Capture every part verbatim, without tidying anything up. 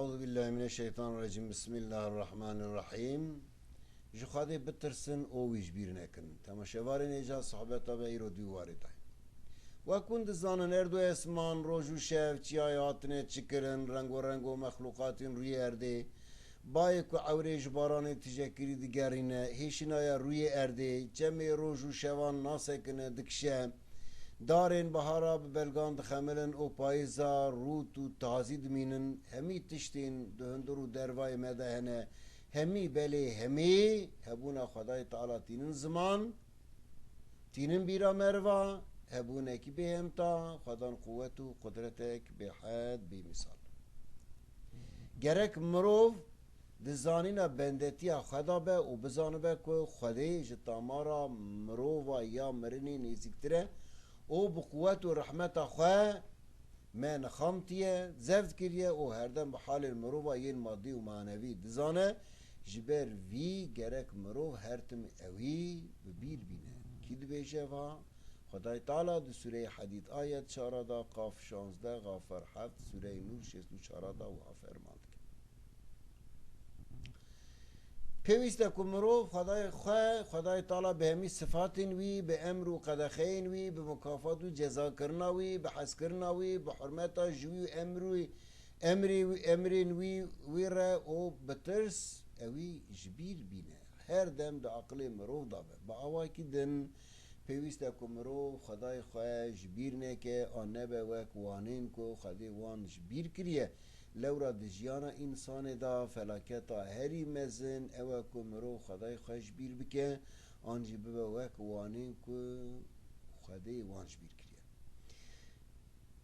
Eûzubillahimineşşeytanirracîm. Bismillahirrahmanirrahîm. Ji Xwedê bitirsin û wî ji bîr nekin. Temaşevanên hêja, sohbeta me îro di warê de ye. Wek hûn dizanin, erd û esman, roj û şev, çiyayê hatine çikirin, rengorengo mexlûqatên rûyê erdê, bayê ku ewrê ji baranê tijekirî digerîne, hêşînaya rûyê erdê, çemê roj û şevan nasekine, dikişe, darên bihara bi belgan dixemilin û payîza rût û tazî dimînin, hemî tiştên di hundir û dervayê me de hene, hemî, belê hemî, hebûna Xwedayê Teala tînin ziman, tînin bîra meriva, hebûnekî bêhemta, Xwedan quwet û qudretek bêhed, bêmîsal. Gerek mirov di zanîna bendetiya Xweda be û bizanibe ku Xwedê ji tamara mirova ya mirinê nêzîktir e û bi quwet û rehmeta xwe me nixamtiye, zeft kiriye û herdem bi halên mirova yên madî û manevî dizane. Ji ber vî gerek mirov her tim ewî bi bîr bîne. Kî dibêje va? Xwedayê Teala di Sûreyê Hedîd ayet çara da, Qaf şazdeh, Xafer heft, Sûreyê Nûr şêst û çara da wiha ferman dike. Pêwîst e ku mirov Xwedayê xwe, Xwedayê Teala bi hemî sifatên wî, bi emr û qedexeyên wî, bi mukafat û cezakirina wî, bi hezkirina wî, bi hurmeta ji wî û emr û emrê wî, emrên wî, wî re û bi tirs ewî ji bîr bîne. Her dem di aqilê mirov de be. Bi awakî din, pêwîst e ku mirov Xwedayê xwe ji bîr neke, an nebe wek wanên ku Xwedê wan ji bîr kiriye. Lewra di jiyana însanê de felaketa herî mezin ew e ku mirov Xwedayê xwe ji bîr bike, an jî bibe wek wanên ku Xwedê wan ji bîr kiriye.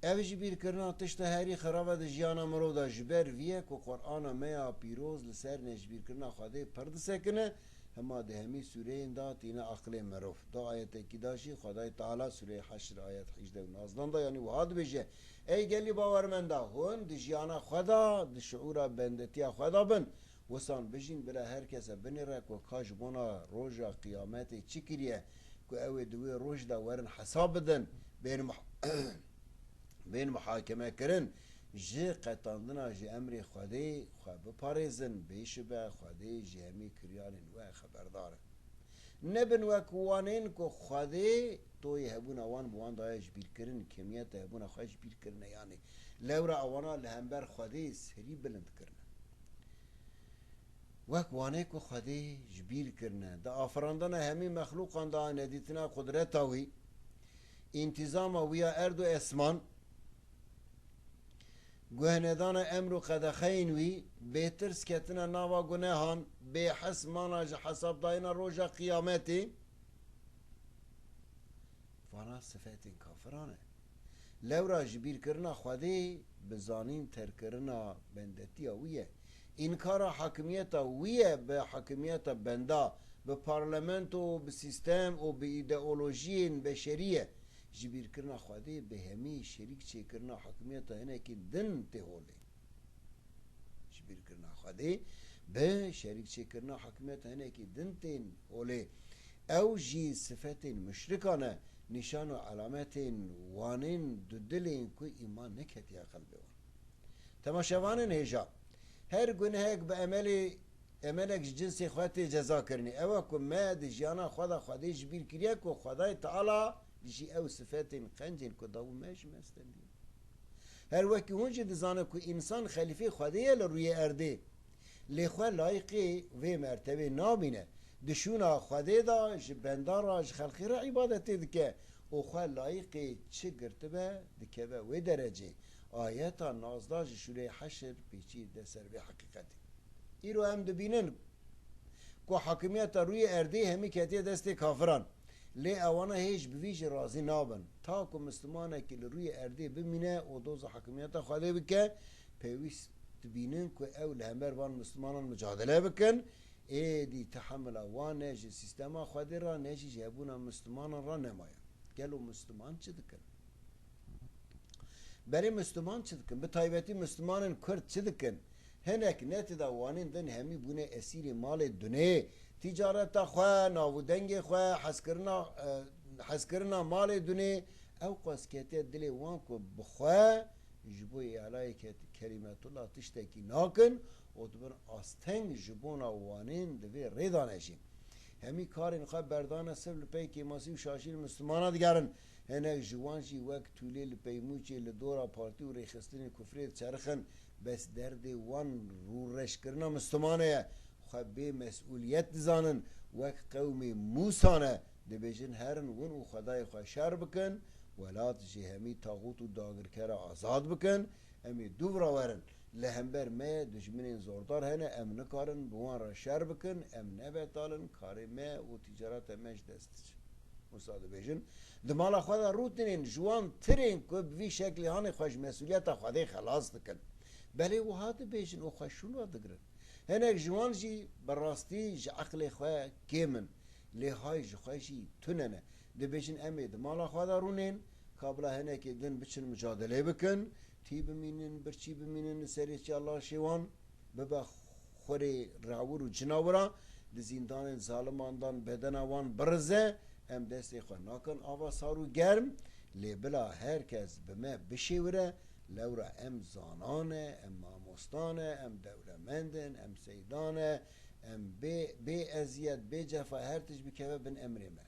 Ev ji bîrkirina tişta herî xirab e di jiyana mirov de. Ji ber vî ye ku Qur'ana me ya pîroz li ser nejbîrkirina Xwedê pir disekine, hema di hemî sûreyên de tîne aqilê mirov. Du ayetekî de jî Xwedayê Teala, Sûreyê Heşr, ayet hejde û nozdan de, yanî wiha dibêje: Ey gelî bawermenda, hûn di jiyana xwe de, di şiûra bendetiya xwe de bin, wisan bijîn, bila her kese binêre ku ka ji bona roja qiyametê çi kiriye, ku ew ê di wê roj de werin hesab bidin, bên muh-, bên muhakeme kirin, ji qetandina ji emrê Xwedê xwe biparêzin, bêşibe Xwedê ji hemî kiryarên we xeberdar e. Nebin wek wanên ku Xwedê toyê hebûna wan bi wan daye ji bîr kirin, kemiyeta hebûna xwe ji bîr kirine, yanî lewra ewana li hember Xwedê serî bilind kirine. Wek wanê ku Xwedê ji bîr kirine, di afirandina hemî mexlûqan de nedîtina qudreta wî, întîzama wî ya erd û esman, guhnedana emr û qedexeyên wî, bêtirs ketina nava gunehan, bêhes mana ji hesabdayina roja qiyametê, vana sifetên kafiran e. Lewra ji bîrkirina Xwedê bi zanîn terkkirina bendetiya wî ye. Înkara hakimiyeta wî ye bi hakimiyeta benda, bi parlamento, bi sîstem û bi îdeolojiyên beşerî ye. Ji bîrkirina Xwedê bi hemî şerîk çêkirina hakimiyeta hinekî din tê holê. Ji bîrkirina Xwedê bi şerîk çêkirina hakimiyeta hinekî din tên holê. Ew jî sifetên muşrikan e, nîşan û elametên wanên dudilên ku îman neketiye qelbê wan. Temaşevanên hêja, her gunehek bi emelê, emelek ji cinsê xwe tê cezakirinê. Ew e ku me di jiyana xwe de Xwedê ji bîr kiriye ku Xwedayê Teala jî ew sifetên qencên ku dabû me ji me stendî. Her wekî hûn jî dizanin ku însan xelîfê Xwedê ye li rûyê erdê. Lê xwe layiqê vê mertebê namîne. Di şûna Xwedê de ji benda re ji xelkê re îbadetê dike û xwe layiqê çi girtibe dikeve wê derecê. Ayeta nozdeh ji Sûreyê Heşr pêçî dide ser vê heqîqetê. Îro em dibînin ku hakimiyeta rûyê erdê hemî ketiye destê kafiran. Lê ewana hêj bi vî jî razî nabin. Ta ku Mislimanekî li rûyê erdê bimîne û doza hakimiyeta Xwedê bike, pêwîst dibînin ku ew li hember van Mislimanan micadele bikin, êdî tehemila wan ne ji sîstema Xwedê re ne jî ji hebûna Mislimanan re nemaye. Gelo Misliman çi dikin? Belê Misliman çi dikin? Bi taybetî Mislimanên Kurd çi dikin? Hinek netida wanên din hemî bûne esîrê malê dunê. Tîcareta xwe, nav û dengê xwe, hezkirina, e, hezkirina malê dunê, ew qas ketiye dilê wan ku bi xwe ji bo êlayê ke-, Kelîmetullah tiştekî nakin û dibin asteng ji bona wanên di vê rê de ne jî. Hemî karên xwe berdane ser li pey kêmasî û şaşî li Mislimana digerin. Hinek ji wan jî wek tûlê li peymûçê li dora partî û rêxistinên kufrê diçerixin. Bes derdê wan rûreşkirina Mislimane ye. Xwe bê mesûliyet dizanin, wek qewmê Mûsa ne. Dibêjin, herin win û Xwedayê xwe şer bikin, welat ji hemî taxût û dagirkera azad bikin. Em ê dûv re werin. Li hember me dijminên zordar hene, em nikarin bi wan re şer bikin, em ne betal in, karê me û tîcareta me ji dest diçe. Wisa dibêjin, di mala xwe de rûtinên ji wan tirên ku bi vî şeklî hanê xwe ji mesûliyeta Xwedê xelas dikin. Belê wiha dibêjin û xwe şûn ve digirin. Hinek ji wan jî bi rastî ji eqlê xwe kêm in, lê hay ji xwe jî tune ne. Dibêjin, em ê di mala xwe de rûnên, ka bila hinekê din biçin mucadelê bikin, tî bimînin, birçî bimînin li serê çiya laşê wan, bibe xurê rawir û cina wira, di zîndanên zaliman dan bedena wan birize, em destê xwe nakin ava sar û germ, lê bila her kes bi me bişêwire, lewra em zanan e, em mamosta ne, em dewlemend in, em seydan e, em bê, bê eziyet, bê cefa her tişt bikeve bin emrê me.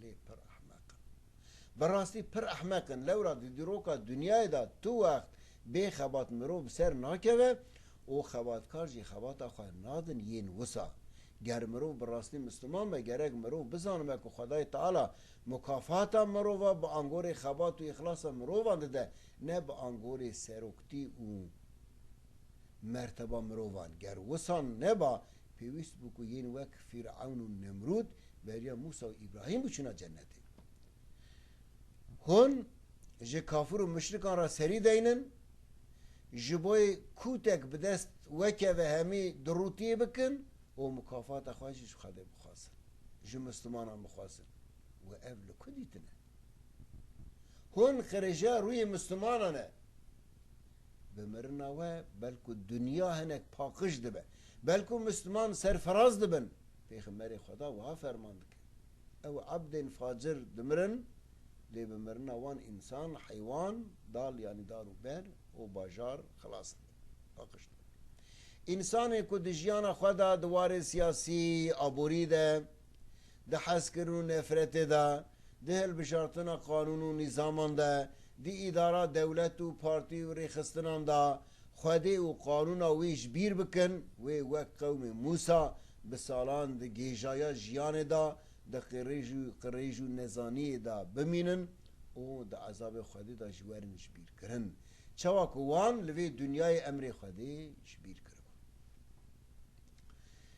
Lê pir ehmeq in. Bi rastî pir ehmeq in. Lewra di dîroka dinyayê de tu wext bê xebat mirov bi ser nakeve û xebatkar jî xebata xwe nadin yên wisa. Ger mirov bi rastî Misliman be, gerek mirov bizanime ku Xwedayê Teala mukafata mirova bi angorê xebat û îxlasa mirovan dide, ne bi angorê seroktî û merteba mirovan. Ger wisan neba, pêwîst bû ku yên wek Fîrewn û Nemrûd beriya Mûsa û Îbrahîm biçûna cennetê. Hûn ji kafir û muşrikan re serî deynin, ji bo kûtek bi dest wekeve hemî dirûtiyê bikin û mukafata xwe jî ji Xwedê bixwazin. Ji Mislimanan bixwazin. We ev li ku dîtine? Hûn qirêja rûyê Mislimanan e. Bi mirina we belku dinya hinek paqij dibe. Belku Misliman serfiraz dibin. Pêxemberê Xweda wiha ferman dike. Ew ebdên facir dimirin, lê bi mirina wan însan, heywan, dal, yanî dar û ber û bajar xilas dibe. Paqij dibe. Însanê ku di jiyana xwe de di warê siyasî, aborî de, di hezkirin û nefretê de, di hilbijartina qanûn û nîzaman de, di îdara dewlet û partî û rêxistinan de, Xwedê û qanûna wî ji bîr bikin, wê wek qewmê Mûsa bi salan di gêjaya jiyanê de, di qirêj û, qirêj û nezaniyê de bimînin û di ezabê Xwedê de jî werin ji bîr kirin. Çawa ku wan li vê dinyayê emrê Xwedê ji bîr kiribû.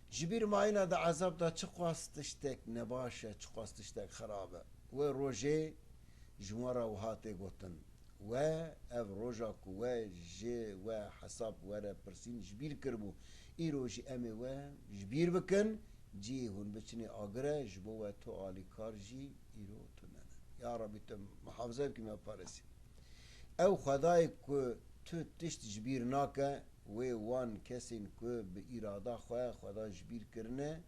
Ji bîr mayîna di ezab de çiqas tiştek nebaş e, çiqas tiştek xirab e. Wê rojê ji wan re wiha tê gotin, we ev roja ku we ji we hesab were pirsîn ji bîr kiribû, îro jî em ê we ji bîr bikin, cihê hûn biçinê agir e, ji bo we tu alîkar jî îro tune ne. Ya Rabbî, tu muhafaza bikî, me parêzî. Ew Xwedayê ku tu tişt ji bîr nake, wê wan kesên ku bi îrada xwe Xweda ji bîr kirine,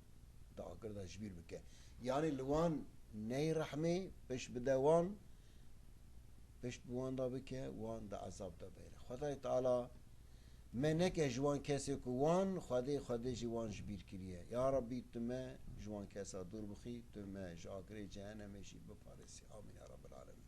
di agir de ji bîr bike. Yanî li wan ney rehmê, pişt bide wan, pişt bi wan de bike, wan di ezab de bêre. Xwedayê Teala me neke ji wan kesê ku wan Xwedê, Xwedê jî wan ji bîr kiriye. Ya Rabbî, tu me ji wan kesa dûr bixî, tu me ji agirê cehenemê jî biparêzî. Amîn ya Rabbel Alemîn.